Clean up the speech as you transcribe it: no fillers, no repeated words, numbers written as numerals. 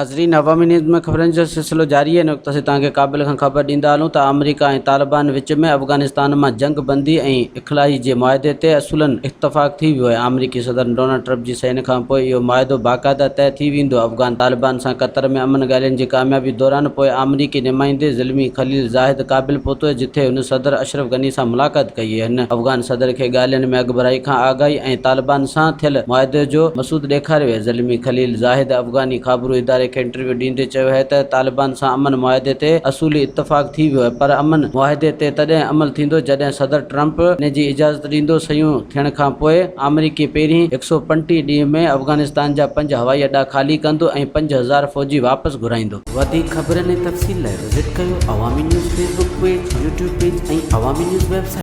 ناظرين عوامي نيوز ۾ خبرن جو سلسلو جاري آهي. هن وقت اسين توهان کي ڪابل کان خبر ڏيندا هلون ته آمريڪا ۽ طالبان وچ ۾ افغانستان مان جنگ بندي ۽ اخلائي جي معاهدي تي اصولن اتفاق ٿي ويو آهي. آمريڪي صدر ڊونلڊ ٽرمپ جي صحين کانپوء اهو معاهدو باقاعده طئي ٿي ويندو. افغان طالبان سان قطر ۾ امن ڳالهين جي ڪاميابي دوران پوء آمريڪي نمائندي زلمي خليل زاهد ڪابل پهتو جتي هن صدر اشرف غني سان ملاقات ڪئي. هن افغان صدر کي ڳالهين ۾ اڳڀرائي کان آگاهي ۽ طالبان سان ٿيل معاهدي جو مسود ڏيکاريو آهي. زلمي خليل زاهد افغاني خابرو اداري کي انٽرويو ڏيندي چيو آهي ته طالبان سان امن معاهدي تي اصولي اتفاق ٿي ويو آهي پر امن معاهدي تي تڏهن عمل ٿيندو جڏهن صدر ٽرمپ ان جي اجازت ڏيندو. صحيحون ٿيڻ کان پوء آمريڪي پهرين 135 ڏينهن ۾ افغانستان جا پنج هوائي اڏا خالي ڪندو ۽ 5000 فوجي واپس گهرائيندو. وڌيڪ خبرن ۽ تفصيل لاء وزٽ ڪيو Awami news Facebook page, YouTube page ۽ Awami news website.